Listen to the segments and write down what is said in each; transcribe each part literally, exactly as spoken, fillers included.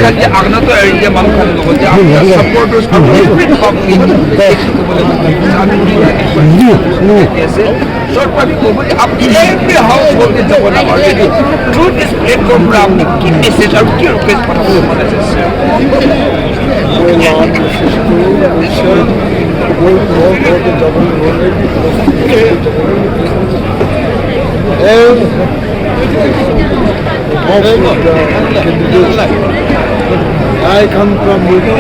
Khan ke agna to area manu khan logot te apni supporters khan every public ekta kobole manu khan ke ase. Short public kobole apni every household ke jabo na pare. Through this platform pra apni ki message aru ki request patha bole mon ase? And of the candidates, I come from Murkhu.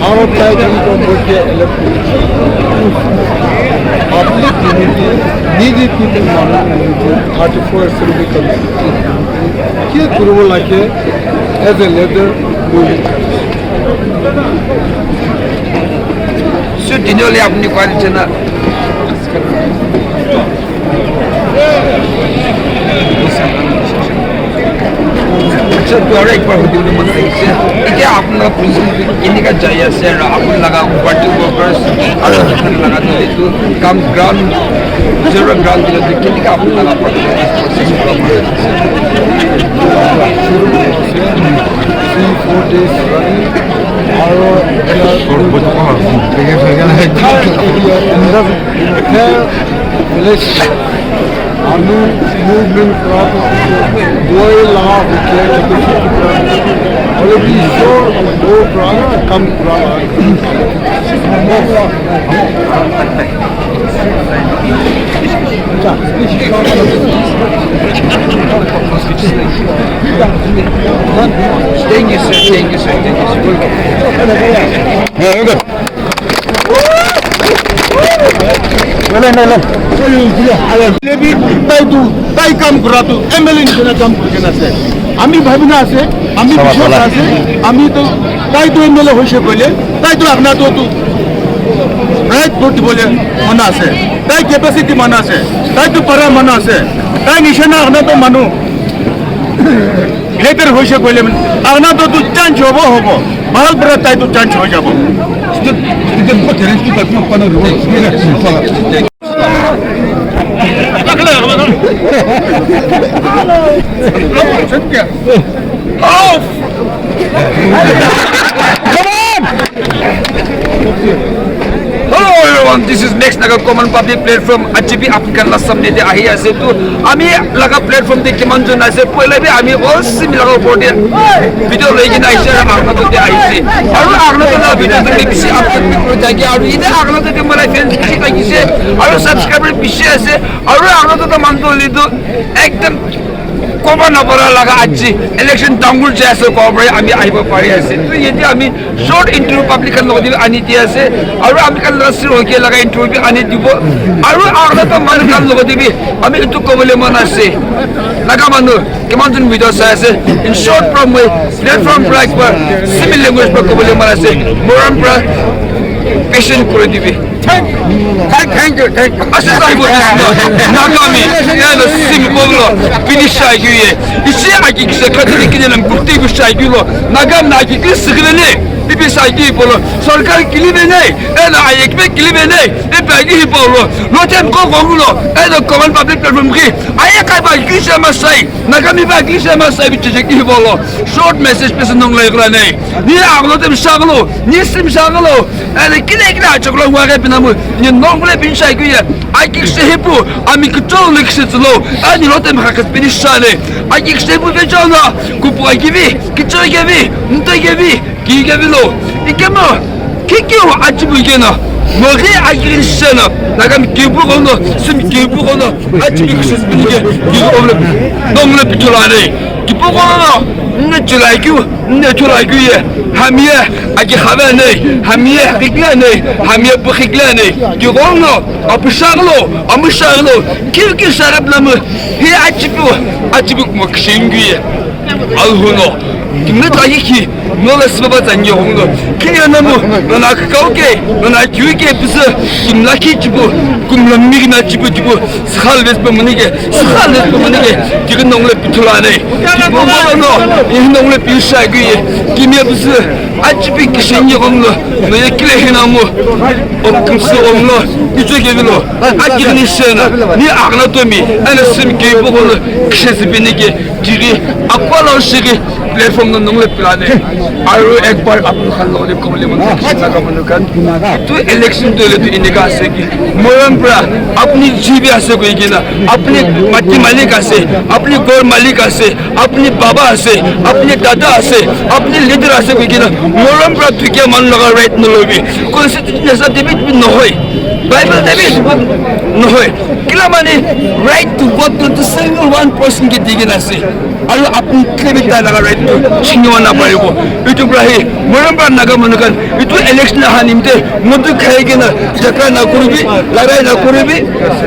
All of I come from Murkhu electorate. Public unity, needy people manu unity, thirty-four assembly constituency. Ki kuribo lage as a leader, we will. So, dinole apni kowa nishina. Acha, to aru ekbar hudi hudi mon lagise. Etia apni laga position tu kenika jai ase aru apni laga party workers aru apni laga tu etu kam ground, zero ground tu kenika apni laga party workers process kura pari ase? Three, four days running. Aru entire area, entire village, Anu movement kura tu, doi la hoike, already sure, do kura, kam kura. Thank you, sir. Thank you, sir. Thank you, sir. Lebi, tai tu, tai kam kura tu, M L A nishina kam kuri kena ase. Ami bhabi na ase, ami biswas ase, ami tu, tai tu M L A hoise koile, tai tu apna tu, tu right vote dibole mana ase. Tai capacity mana ase, tai tu para mana ase, tai nishina apna tu manu. Leader hoise koile, apna to tu change hobo, hobo. Bhal para tai to change hoi jabo. Come on! Hello everyone, this is Max Naga Common Public Platform. Aji bhi apni khan la samne te ahi ase tu ami laga platform te kiman jon ase, poila bhi ami all simi laga upor te video loi kena aise aru apna tu te aise. Aru apna tu la video tu bishi update kuri thaki aru ite apna tu te mara fans bishi thaki se aru subscriber bishi ase aru apna tu ta man tu li tu ekdam koba na para laga aji election dangor jai ase koba ami ahibo pari ase. Tu yate ami short interview public khan logot te ani di ase. Aru ami khan la sir hoike laga interview bi ani dibo. Aru agla ta manu khan logot te bi ami etu kobole mon ase. Naga manu kiman jon video sai ase. In short from my platform pra ekbar simi language pra kobole mon ase. Morom pra patient kuri dibi. Thank, thank you, thank you. Ase sai bo. Naga mi. Ya no simple lo. Finish sai ki ye. Isi aki kise kati kine lam kurti bi sai ki lo. Naga na ki kise kine ne. Bibi sai ki bolo. Sarkar kili be nahi. E na ayek be kili be nahi. E bagi hi bolo. Lo tem ko ko lo. E no common public platform ki. Ayek ka ba ki se ma sai. Naga mi ba ki se ma sai bi che ki bolo. Short message pe se nong lai kula nahi. Ni aglo tem saglo. Ni sim saglo. Ani kile kile achok lo wa ke pinamu. Ni nong le bin sai kuye. Aki sehipu ami kuchol le kse lo. Ani lo tem hakas bin sale. Aki sehipu be jona. Kupu aki bi. Kicho ke bi. Nte ke bi. Ki ke bi lo. Ikemo. Kikyo achibu ke na. Mo ke aki se na. Nagam kibu kono. Sim kibu kono. Achibu kse bin ke. Ki omle. Nong le bitulane. Kibu kono. Nne chulai kyu. Nne chulai kyu ye. Hamie. Aki khave ne. Hamie. Kikla ne. Hamie bu kikla ne. Ki kono. Apu shaglo. Amu shaglo. Ki ki sarap namu. He achibu. Achibu mo kshingi ye. Alhuno. Kimne tayi ki. No la sbaba tangi hono. Ki ya namu. No na kauke. No na kyuke pisa. Kimla ki chibu. Kumla mi na chibu chibu. Skhal ves pe mani ke. Skhal ves pe mani ke. Ki nong le pitula ne. Ki bo no. Ye nong le pisha ki. Kimia pisa. Aji bi kishen ye gom lo, no ye kile hina mo. Om kumsu om lo, ijo ke lo. Aji ni shena, ni agna to mi, ana sim ke bo lo, kishe se bini ke, jiri, akwa lo shiri, platform no nong le plane. Aru ek bar apun khan lo le kom le mo, kishen na ka mo kan. Tu election to le tu inika ase ki. Morom pra, apni ji bi ase koi kena, apni mati malik ase, apni ghor malik ase, apni baba ase, apni dada ase, apni leader ase koi kena, morom pra dukia man laga right nolobi. Constitution ase te bi nohoi. Bible te bi nohoi. Kila mane right to vote to single one person ke di kena ase. Aru apni kile bi tai laga right to chiniwa na paribo. Itu pra hi, morom pra Naga manu khan, itu election aha nimte, mutu khai kena, jhagda na kuribi, larai na kuribi.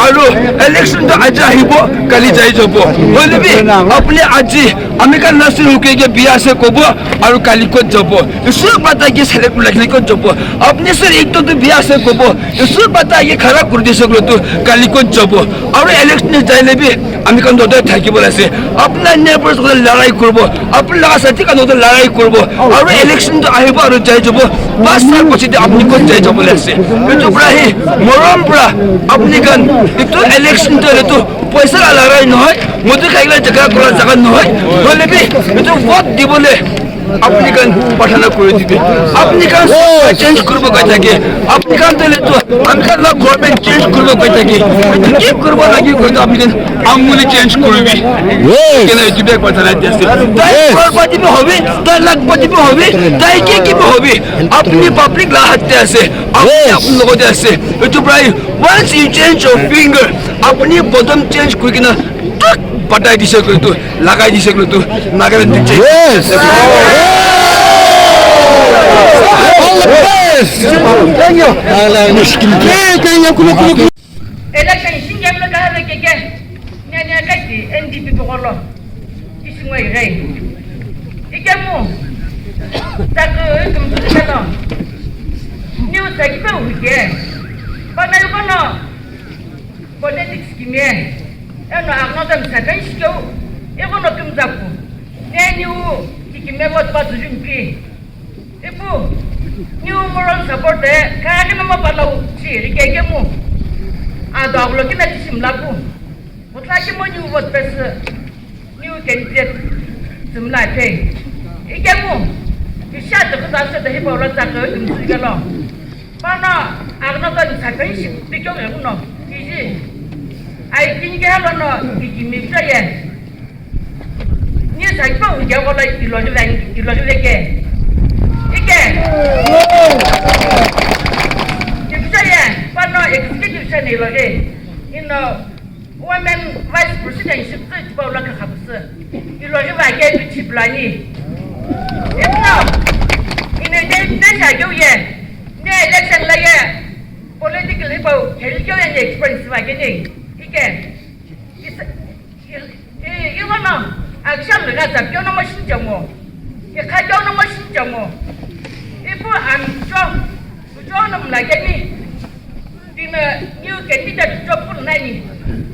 Aru election to aji ahibo, kali jai jabo. Hoile bi, apni aji, ami khan national ke ke biya ase kobo, aru kali kot jabo. Isor pata ke select kuri lakhi kot jabo. Apni sir ek to biya ase kobo, isor pata ke khara kuri dise koile to kali kot jabo. Aru election jai le bi, ami khan dodai thakibo ase. Apna neighbors khan larai kuribo, apni laga sathi khan khan larai kuribo. Aru election to ahibo aru jai jabo. Pas sal piche te apni kot jai jabo le ase. Itu pra hi morom pra apni khan itu election to itu poisa la larai nohoi, mutu khai la jaga kura jaga nohoi. Hoile bi itu vote dibole apni khan prarthana kuri dibi. Apni khan change kuribo kai thake. Apni khan tele to ami khan la government change kuribo kai thake. Ki kuribo lagi koi to apni khan anguli change kuribi. Yes. Kena etu bek prarthana di ase. Tai crorepati bi hobi, tai lakhpati bi hobi, tai ki ki bi hobi. Apni public la hath te ase. Apni Yes. apni logote ase. Etu prai once you change your finger, apni bottom change kuri kena tak batai dise koile tu, lagai dise koile tu, Nagaland te change. Yes. All the best. Thank you. Thank you. Election singem lo kahale keke. Nya nya kaki N D P pokolo. Isingoi rei. Ikemu. Taku ikum tu kano. News lagi pa huye. Kono kono. Politics kimie. Eno agno dan sakai sikyo. Ego no kum zaku. Eni u kikime bot bot jumpi. Ipu, new moral support de, kaya ke nama palau, si, rike ke mu. Ado aglo kina kisim laku. Mutla ke mo new vote pes, new candidate, simla te. Ike mu, isha de kuta se de hipa ula sa ke, im su ke lo. Pana, agna ta ni sa ke, si, pikyo ke mu no, isi. Ai, kin ke lo no, iki mi sa ye. Ni sa ipa uja ko la ilo ni ven, ilo ni veke. Ike. Ni bisa ya, pano executive sa ni lo ke. Ino women vice president ship tu ipa ula ka khabusu. Ilo ni veke tu chip la ni. Ino. Ino de de sa yo ye. Ni election la ye. Political ipa hel yo ye experience va ke ni. Ike. Isa Eh, iwano, action rega za kyo no machine jamo. Ikha kyo no machine jamo. Ipu am jo, jo no mla ke ni. Dina new candidate jo pun na ni.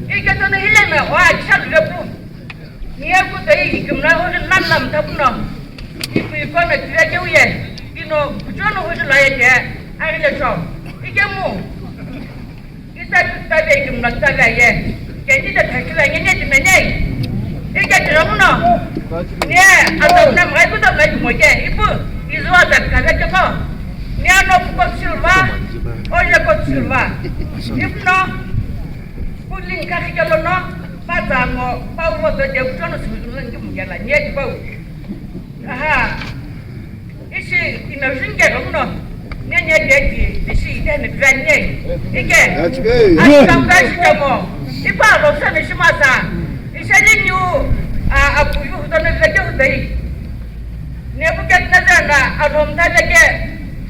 Ike to na hile na wa action rega pu. Ni aku dai ikum na ho nan lam ta pu no. Ipu ipu na tiya ke uye. Dino jo no ho la ye ke. Ai le jo. Ike mu. Kita tabe kum na tabe ye. Kendi ta thakila ye ne me ne. Ike jong no. Ye, ata na mai ku ta mai mo ke. Ipu, izu ata ka ke ko. Ye no ko silva. O ye ko silva. Ipu no. Ku ling ka ke lo no. Pa ta mo, pa wo to je ku no su ling ke mo ya la. Ye ipu. Aha. Isi ina ringe rong no. Nye nye de di, isi ide ne gran nye. Ike. That's good. Asi kam ka si jamo. Ipa ro sa ne shima sa. Isa ni nyu, a, a pu yu to ne veke u dai. Nebuchadnezzar na a rom ta veke.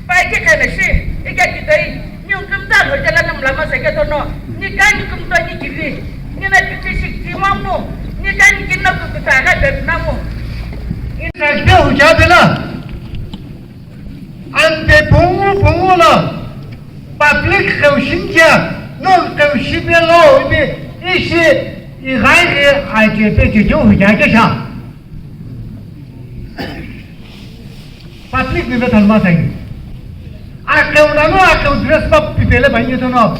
Pai ke ka ne shi. Ike ki dai. Nyungkum ta lo jala nam lama seke to no. Ni ka nyungkum to ni kibi. Ni na kiti sik ti mamu. Ni ka ni kinna ku ta ka bet namu. In na ke hu ja bela. An be bungu bungu la. Public kau shin ja. No kau shi be lo. Ibi isi i gai ke ai ke pe ke jo hu ja ke sha. Public ni da thalma sai. Akeu na no akeu dress pa pipele ba ni to no.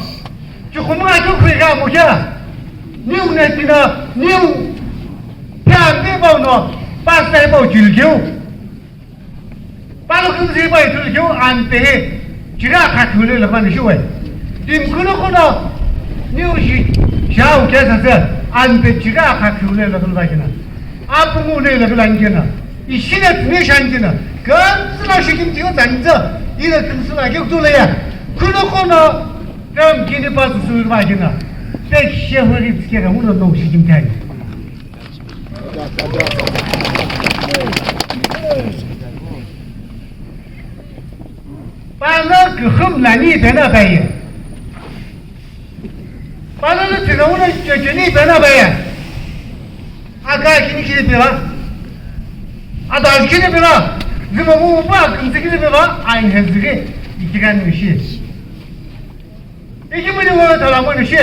Chukumu a chukui ga mo ya. Niu ne tina niu. Pya de ba no. Pas sai ba chil keu. Palo kun si ba chil keu an te he. Chira kha thule la ba ni shu wai. Tim kuno kuno. Niu shi. Shao ke sa se. An te chira kha thule la ba kina. Apu mu le la ba kina. Ishina tne shanjina. Kan sila shikim tiyo tanza. Ila kan sila yok tu le ya. Kuno kono. Kam kini pa su su ma jina. Tek she ho ri tske ra uno no shikim tai. Pa no kuhum la ni bena bai. Pala na tina una jeni bena baya. Aka kini kini bela. Ada kini bela. Zima mu ba kini kini bela. Ain hezge. Ikiran mishi. Iki mini wala tala mu nishi.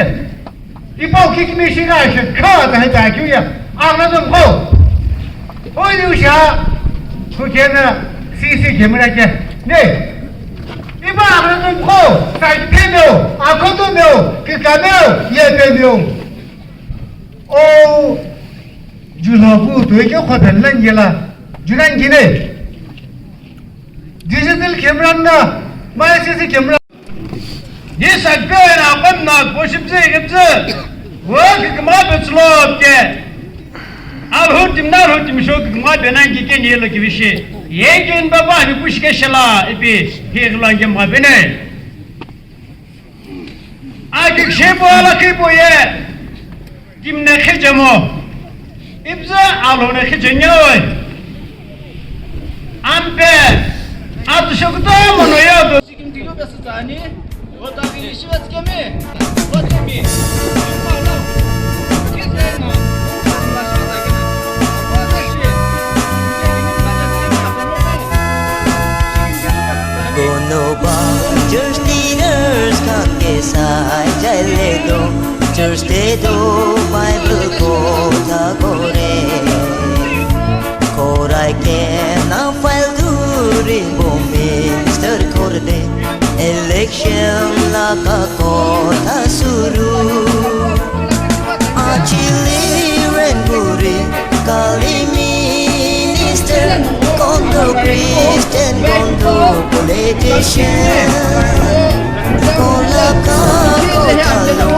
Ipa kiki mishi ga shi ka ta ta kiya. Ana dum ko. Oi ni usha. Ku kena C C camera ke. Ne. Iba akhla tum ko, sai pe meo, akho tum meo, ki ka meo, ye pe meo. O, ju lo bu tu ke ko ben lan ye la. Ju nan ki ne. Digital camera na, mai C C camera. Ni sa pe na pam na ko ship se ke se. Wo ki ma pe slot ke. Al hu tim nar hu tim shok ma benan ki ken yelo ki bishi. Ye ken baba ni kush ke shala ipi he glan ke ma bene. A ki she bo ala ki bo ye. Kim ne khe jamo. Ibza al hu ne khe jenyo. Ampe. At shok to mo no yo. Sikim dilu besa tani. Kono ba church leaders khan ke sai jai le do, church te do Bible kotha kore. Korai ke na file duri bo minister kor de. Election laga kotha suru. Achili ren guri kali minister, kondo Christian, kondo politician. Kola ka kotha lo